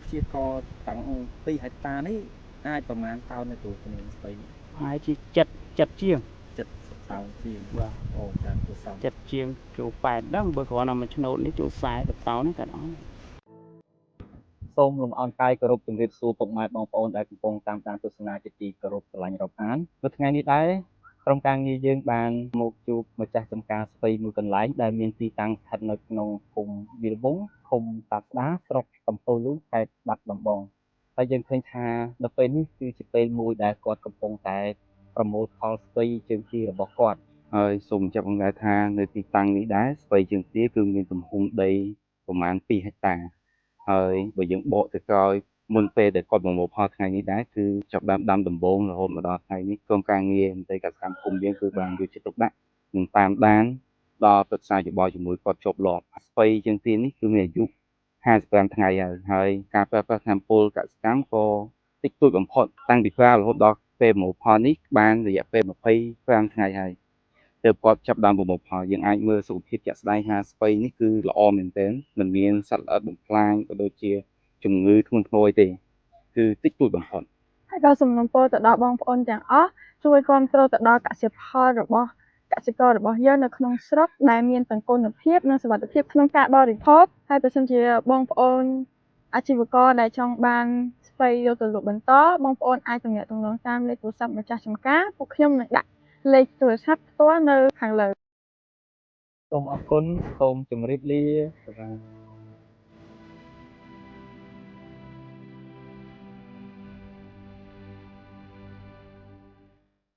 ព្យាករតាំង2ហិកតានេះអាចប្រមាណតោននៅទូគ្នាស្ពៃនេះ ប្រហែលជាចិត្តចិត្តជាង 70តោនជាង បាទ អូច្រើនគួរសម ចិត្តជាងចូល8ដឹងបើគ្រាន់តែមួយឆ្នោតនេះចូល40តោននេះក៏អស់ សូមលំអរកាយគោរពជំរាបសួរពុកម៉ែបងប្អូនដែលកំពុងតាមដានទស្សនាជាទីគោរពស្រឡាញ់រាប់អាននៅថ្ងៃនេះដែរក្រុមការងារយើងបានមកជួបម្ចាស់ចម្ការស្ពៃមួយកន្លែងដែលមានទីតាំងស្ថិតនៅក្នុងភូមិវាលវងឃុំតាស្ដាស្រុកកំពូលលូខេត្តបាត់ដំបងហើយយើងឃើញថានៅពេលនេះគឺជាពេលមួយដែលគាត់កំពុងតែប្រមូលផលស្ពៃជើងទារបស់គាត់ហើយសូមចាប់ផងដែរថានៅទីតាំងនេះដែរស្ពៃជើងទាគឺមានទំហំដីប្រមាណ2ហិកតា ហើយបើយើងបកទៅក្រោយមុនពេលដែលគាត់ប្រមូលផលថ្ងៃនេះដែរគឺចាប់ដើមដាំដំបូងរហូតមកដល់ថ្ងៃនេះក្រុមការងារមន្ត្រីកសិកម្មភូមិយើងគឺបានយកចិត្តទុកដាក់និងតាមដានដល់ប្រឹក្សាយោបល់ជាមួយគាត់ជាប់លាប់ស្ពៃជើងទានេះគឺមានអាយុ55ថ្ងៃហើយហើយការប្រើប្រាស់ថ្នាំពុលកសិកម្មក៏តិចតួចបំផុតតាំងពីប្រើរហូតដល់ពេលប្រមូលផលនេះបានរយៈពេល25ថ្ងៃហើយទើបគាត់ចាប់ដើមប្រមូលផលយើងអាចមើលសុខភាពជាក់ស្ដែងថាស្ពៃនេះគឺល្អមែនទែនមិនមានសត្វល្អិតបំផ្លាញក៏ដូចជាជំងឺធ្ងន់ធ្ងរអីទេគឺតិចតួចបំផុត ហើយក៏សំណូមពរទៅដល់បងប្អូនទាំងអស់ជួយគាំទ្រទៅដល់កសិផលរបស់កសិកររបស់យើងនៅក្នុងស្រុកដែលមានទាំងគុណភាពនិងសុវត្ថិភាពក្នុងការបរិភោគហើយបើសិនជាបងប្អូនអាជីវករដែលចង់បានស្ពៃយកទៅលក់បន្តបងប្អូនអាចទំនាក់ទំនងតាមលេខទូរស័ព្ទម្ចាស់ចម្ការពួកខ្ញុំនឹងដាក់លេខទូរស័ព្ទផ្ទាល់នៅខាងលើ សូមអរគុណសូមជម្រាបលាបាទ។